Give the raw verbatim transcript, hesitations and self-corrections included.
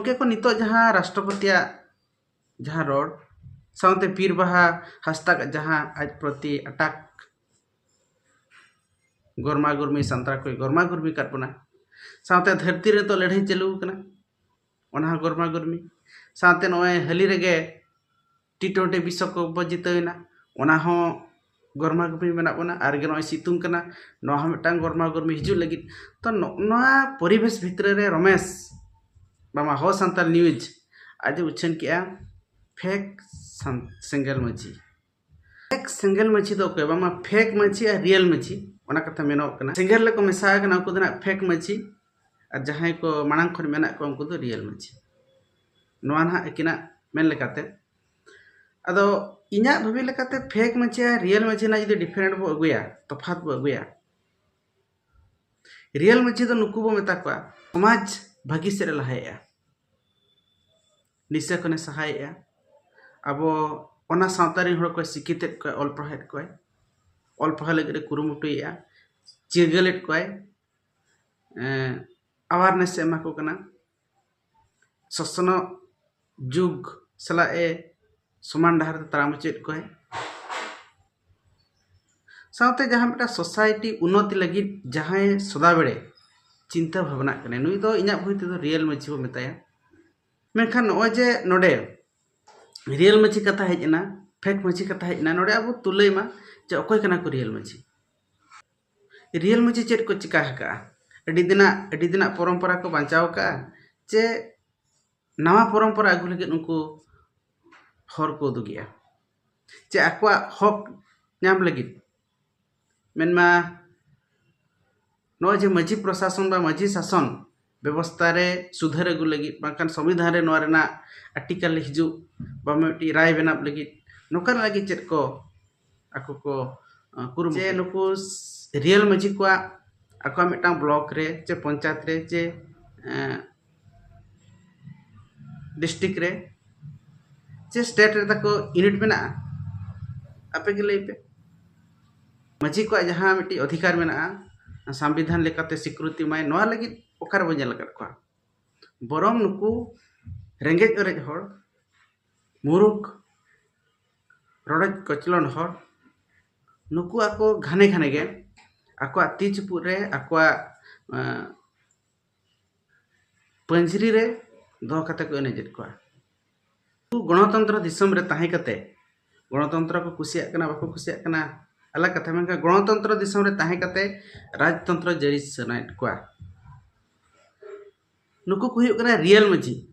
ᱜᱚᱢᱠᱮ ᱠᱚ, ᱱᱤᱛᱚᱜ ᱡᱟᱦᱟᱸ ᱨᱟᱥᱴᱨᱚᱯᱚᱛᱤᱭᱟᱜ ᱡᱟᱦᱟᱸ ᱨᱚᱲ, ᱥᱟᱶᱛᱮ ᱯᱤᱨ ᱵᱟᱦᱟ ᱦᱟᱸᱥᱫᱟᱜ ᱡᱟᱦᱟᱸ ᱟᱡ ᱯᱨᱚᱛᱤ ᱟᱴᱟᱠ, ᱜᱚᱨᱢᱟ ᱜᱚᱨᱢᱤ, ᱥᱟᱱᱛᱟᱲ ᱠᱚᱭ ᱜᱚᱨᱢᱟ ᱜᱚᱨᱢᱤ ᱠᱟᱫ ᱵᱚᱱᱟ, ᱥᱟᱶᱛᱮ ᱫᱷᱟᱹᱨᱛᱤ ᱨᱮ ᱱᱤᱛᱚᱜ ᱞᱟᱹᱲᱦᱟᱹᱭ ᱪᱟᱹᱞᱩ ᱟᱠᱟᱱᱟ, ᱚᱱᱟ ᱦᱚᱸ ᱜᱚᱨᱢᱟ ᱜᱚᱨᱢᱤ, ᱥᱟᱶᱛᱮ ᱱᱚᱜᱼᱚᱭ ᱦᱟᱹᱞᱤ ᱨᱮᱜᱮ ᱴᱤ ᱴᱩᱭᱮᱱᱴᱤ ᱵᱤᱥᱥᱚᱠᱟᱯ ᱵᱚ ᱡᱤᱛᱟᱹᱣ ᱮᱱᱟ, ᱚᱱᱟ ᱦᱚᱸ ᱜᱚᱨᱢᱟ ᱜᱚᱨᱢᱤ ᱢᱮᱱᱟᱜ ᱵᱚᱱᱟ᱾ ᱟᱨ ᱜᱮ ᱱᱚᱜᱼᱚᱭ ᱥᱤᱛᱩᱝ ᱠᱟᱱᱟ, ᱱᱚᱣᱟ ᱦᱚᱸ ᱢᱤᱫᱴᱟᱝ ᱜᱚᱨᱢᱟ ᱜᱚᱨᱢᱤ ᱦᱤᱡᱩᱜ ᱞᱟᱹᱜᱤᱫ᱾ ᱛᱚ ᱱᱚᱜᱼᱚ ᱱᱚᱣᱟ ᱯᱚᱨᱤᱵᱮᱥ ᱵᱷᱤᱛᱨᱤ ᱨᱮ ᱨᱚᱢᱮᱥ ᱵᱟᱢᱟ ᱦᱚ ᱥᱟᱱᱛᱟᱲ ᱱᱤᱭᱩᱡᱽ ᱟᱡ ᱮ ᱩᱪᱷᱟᱹᱱ ᱠᱮᱜᱼᱟ ᱯᱷᱮᱠ ᱥᱟᱱ-, ᱥᱮᱸᱜᱮᱞ ᱢᱟᱹᱪᱤ᱾ ᱯᱷᱮᱠ ᱥᱮᱸᱜᱮᱞ ᱢᱟᱹᱪᱤ ᱫᱚ ᱚᱠᱚᱭ? ᱵᱟᱝᱢᱟ ᱯᱷᱮᱠ ᱢᱟᱹᱪᱤ ᱟᱨ ᱨᱤᱭᱮᱞ ᱢᱟᱹᱪᱤ, ᱚᱱᱟ ᱠᱟᱛᱷᱟ ᱢᱮᱱᱚᱜ ᱠᱟᱱᱟ᱾ ᱥᱮᱸᱜᱮᱞ ᱨᱮᱠᱚ ᱢᱮᱥᱟ ᱟᱠᱟᱱᱟ, ᱩᱱᱠᱩ ᱫᱚ ᱱᱟᱜ ᱯᱷᱮᱠ ᱢᱟᱹᱪᱤ, ᱟᱨ ᱡᱟᱦᱟᱸᱭ ᱠᱚ ᱢᱟᱲᱟᱝ ᱠᱷᱚᱱ ᱢᱮᱱᱟᱜ ᱠᱚᱣᱟ, ᱩᱱᱠᱩ ᱫᱚ ᱨᱤᱭᱮᱞ ᱢᱟᱹᱪᱤ᱾ ᱱᱚᱣᱟ ᱱᱟᱦᱟᱜ ᱟᱹᱠᱤᱱᱟᱜ ᱢᱮᱱ ᱞᱮᱠᱟᱛᱮ᱾ ᱟᱫᱚ ᱤᱧᱟᱹᱜ ᱵᱷᱟᱹᱵᱤ ᱞᱮᱠᱟᱛᱮ ᱯᱷᱮᱠ ᱢᱟᱹᱪᱤ ᱟᱨ ᱨᱤᱭᱮᱞ ᱢᱟᱹᱪᱤ ᱨᱮᱱᱟᱜ ᱡᱩᱫᱤ ᱰᱤᱯᱷᱟᱨᱮᱱᱴ ᱵᱚ ᱟᱹᱜᱩᱭᱟ, ᱛᱚᱯᱷᱟᱛ ᱵᱚ ᱟᱹᱜᱩᱭᱟ, ᱨᱤᱭᱮᱞ ᱢᱟᱹᱪᱤ ᱫᱚ ᱱᱩᱠᱩ ᱵᱚ ᱢᱮᱛᱟ ᱠᱚᱣᱟ ᱥᱚᱢᱟᱡᱽ ᱵᱷᱟᱹᱜᱤ ᱥᱮᱫ ᱮ ᱞᱟᱦᱟᱭᱮᱫᱼᱟ, ᱱᱤᱥᱟᱹ ᱠᱷᱚᱱᱮ ᱥᱟᱦᱟᱭᱮᱫᱼᱟ, ᱟᱵᱚ ᱚᱱᱟ ᱥᱟᱶᱛᱟ ᱨᱮᱱ ᱦᱚᱲ ᱠᱚᱭ ᱥᱤᱠᱠᱷᱤᱛᱮᱫ ᱠᱚᱣᱟᱭ, ᱚᱞ ᱯᱟᱲᱦᱟᱣᱮᱫ ᱠᱚᱣᱟᱭ, ᱚᱞ ᱯᱟᱲᱦᱟᱣ ᱞᱟᱹᱜᱤᱫ ᱮ ᱠᱩᱨᱩᱢᱩᱴᱩᱭᱮᱫᱼᱟ, ᱪᱤᱨᱜᱟᱹᱞᱮᱫ ᱠᱚᱣᱟᱭ, ᱟᱣᱟᱨᱱᱮᱥ ᱮ ᱮᱢᱟ ᱠᱚ ᱠᱟᱱᱟ, ᱥᱚᱥᱱᱚᱜ ᱡᱩᱜᱽ ᱥᱟᱞᱟᱜ ᱮ ᱥᱚᱢᱟᱱ ᱰᱟᱦᱟᱨ ᱛᱮ ᱛᱟᱲᱟᱢ ᱦᱚᱪᱚᱭᱮᱫ ᱠᱚᱣᱟᱭ᱾ ᱥᱟᱶᱛᱮ ᱡᱟᱦᱟᱸ ᱢᱤᱫᱴᱟᱝ ᱥᱳᱥᱟᱭᱴᱤ ᱩᱱᱱᱚᱛᱤ ᱞᱟᱹᱜᱤᱫ ᱡᱟᱦᱟᱸᱭ ᱥᱚᱫᱟ ᱵᱮᱲᱮ ᱪᱤᱱᱛᱟᱹ ᱵᱷᱟᱵᱽᱱᱟᱜ ᱠᱟᱱᱟᱭ, ᱱᱩᱭ ᱫᱚ ᱤᱧᱟᱹᱜ ᱵᱩᱡᱽ ᱛᱮᱫᱚ ᱨᱤᱭᱮᱞ ᱢᱟᱹᱡᱷᱤ ᱵᱚ ᱢᱮᱛᱟᱭᱟ᱾ ᱢᱮᱱᱠᱷᱟᱱ ᱱᱚᱜᱼᱚᱭ ᱡᱮ ᱱᱚᱰᱮ ᱨᱤᱭᱮᱞ ᱢᱟᱹᱡᱷᱤ ᱠᱟᱛᱷᱟ ᱦᱮᱡ ᱮᱱᱟ, ᱯᱷᱮᱠ ᱢᱟᱹᱡᱷᱤ ᱠᱟᱛᱷᱟ ᱦᱮᱡ ᱮᱱᱟ, ᱱᱚᱰᱮ ᱟᱵᱚ ᱛᱩᱞᱟᱹᱭ ᱢᱟ ᱡᱮ ᱚᱠᱚᱭ ᱠᱟᱱᱟ ᱠᱚ ᱨᱤᱭᱮᱞ ᱢᱟᱹᱡᱷᱤ᱾ ᱨᱤᱭᱮᱞ ᱢᱟᱹᱡᱷᱤ ᱪᱮᱫ ᱠᱚ ᱪᱤᱠᱟ ᱟᱠᱟᱜᱼᱟ? ᱟᱹᱰᱤ ᱫᱤᱱᱟᱜ, ᱟᱹᱰᱤ ᱫᱤᱱᱟᱜ ᱯᱚᱨᱚᱢᱯᱚᱨᱟ ᱠᱚ ᱵᱟᱧᱪᱟᱣ ᱟᱠᱟᱜᱼᱟ, ᱪᱮ ᱱᱟᱣᱟ ᱯᱚᱨᱚᱢᱯᱚᱨᱟ ᱟᱹᱜᱩ ᱞᱟᱹᱜᱤᱫ ᱩᱱᱠᱩ ᱦᱚᱨ ᱠᱚ ᱩᱫᱩᱜᱮᱜᱼᱟ, ᱪᱮ ᱟᱠᱚᱣᱟᱜ ᱦᱚᱠ ᱧᱟᱢ ᱞᱟᱹᱜᱤᱫ? ᱢᱮᱱᱢᱟ ᱱᱚᱜᱼᱚᱭ ᱡᱮ ᱢᱟᱹᱡᱷᱤ ᱯᱨᱚᱥᱟᱥᱚᱱ ᱵᱟ ᱢᱟᱹᱡᱷᱤ ᱥᱟᱥᱚᱱ ᱵᱮᱵᱚᱥᱛᱷᱟ ᱨᱮ ᱥᱩᱫᱷᱟᱹᱨ ᱟᱹᱜᱩ ᱞᱟᱹᱜᱤᱫ, ᱵᱟᱝᱠᱷᱟᱱ ᱥᱚᱝᱵᱤᱫᱷᱟᱱ ᱨᱮ ᱱᱚᱣᱟ ᱨᱮᱱᱟᱜ ᱟᱨᱴᱤᱠᱮᱞ ᱦᱤᱡᱩᱜ ᱵᱟ ᱢᱤᱫᱴᱤᱡ ᱨᱟᱭ ᱵᱮᱱᱟᱣ ᱞᱟᱹᱜᱤᱫ, ᱱᱚᱝᱠᱟᱱ ᱞᱟᱹᱜᱤᱫ ᱪᱮᱫ ᱠᱚ ᱟᱠᱚ ᱠᱚ, ᱟᱸ, ᱠᱩᱨᱩᱢᱩᱴᱩ? ᱡᱮ ᱱᱩᱠᱩ ᱨᱤᱭᱮᱞ ᱢᱟᱹᱡᱷᱤ ᱠᱚᱣᱟᱜ ᱟᱠᱚᱣᱟᱜ ᱢᱤᱫᱴᱟᱝ ᱵᱞᱚᱠ ᱨᱮ ᱪᱮ ᱯᱚᱧᱪᱟᱭᱮᱛ ᱨᱮ ᱪᱮ, ᱮᱸ, ᱰᱤᱥᱴᱨᱤᱠᱴ ᱨᱮ ᱪᱮ ᱥᱴᱮᱴ ᱨᱮ ᱛᱟᱠᱚ ᱤᱭᱩᱱᱤᱴ ᱢᱮᱱᱟᱜᱼᱟ? ᱟᱯᱮ ᱜᱮ ᱞᱟᱹᱭ ᱯᱮ᱾ ᱢᱟᱹᱡᱷᱤ ᱠᱚᱣᱟᱜ ᱡᱟᱦᱟᱸ ᱢᱤᱫᱴᱤᱡ ᱚᱫᱷᱤᱠᱟᱨ ᱢᱮᱱᱟᱜᱼᱟ, ᱥᱚᱝᱵᱤᱫᱷᱟᱱ ᱞᱮᱠᱟᱛᱮ ᱥᱤᱠᱨᱤᱛᱤ ᱮᱢᱟᱭ, ᱱᱚᱣᱟ ᱞᱟᱹᱜᱤᱫ ᱚᱠᱟ ᱨᱮᱵᱚᱱ ᱧᱮᱞ ᱟᱠᱟᱫ ᱠᱚᱣᱟ? ᱵᱚᱨᱚᱝ ᱱᱩᱠᱩ ᱨᱮᱸᱜᱮᱡ ᱚᱨᱮᱡ ᱦᱚᱲ, ᱢᱩᱨᱩᱠ, ᱨᱚᱰᱚᱡ ᱠᱚᱪᱞᱚᱱ ᱦᱚᱲ, ᱱᱩᱠᱩ ᱟᱠᱚ ᱜᱷᱟᱱᱮ ᱜᱷᱟᱱᱮ ᱜᱮ ᱟᱠᱚᱣᱟᱜ ᱛᱤ ᱪᱩᱯᱩᱫ ᱨᱮ, ᱟᱠᱚᱣᱟᱜ ᱮᱸ, ᱯᱟᱹᱧᱡᱽᱨᱤ ᱨᱮ ᱫᱚᱦᱚ ᱠᱟᱛᱮ ᱠᱚ ᱮᱱᱮᱡᱮᱫ ᱠᱚᱣᱟ᱾ ᱜᱚᱱᱚᱛᱚᱱᱛᱨᱚ ᱫᱤᱥᱚᱢ ᱨᱮ ᱛᱟᱦᱮᱸ ᱠᱟᱛᱮ, ᱜᱚᱱᱚᱛᱚᱱᱛᱨᱚ ᱠᱚ ᱠᱩᱥᱤᱭᱟᱜ ᱠᱟᱱᱟ, ᱵᱟᱠᱚ ᱠᱩᱥᱤᱭᱟᱜ ᱠᱟᱱᱟ, ᱟᱞᱟᱜᱽ ᱠᱟᱛᱷᱟ, ᱢᱮᱱᱠᱷᱟᱱ ᱜᱚᱱᱚᱛᱚᱱᱛᱨᱚ ᱫᱤᱥᱚᱢ ᱨᱮ ᱛᱟᱦᱮᱸ ᱠᱟᱛᱮ ᱨᱟᱡᱽᱛᱚᱱᱛᱨᱚ ᱡᱟᱹᱨᱤ ᱥᱟᱱᱟᱭᱮᱫ ᱠᱚᱣᱟ᱾ ᱱᱩᱠᱩ ᱠᱚ ᱦᱩᱭᱩᱜ ᱠᱟᱱᱟ ᱨᱤᱭᱮᱞ ᱢᱟᱹᱡᱷᱤ᱾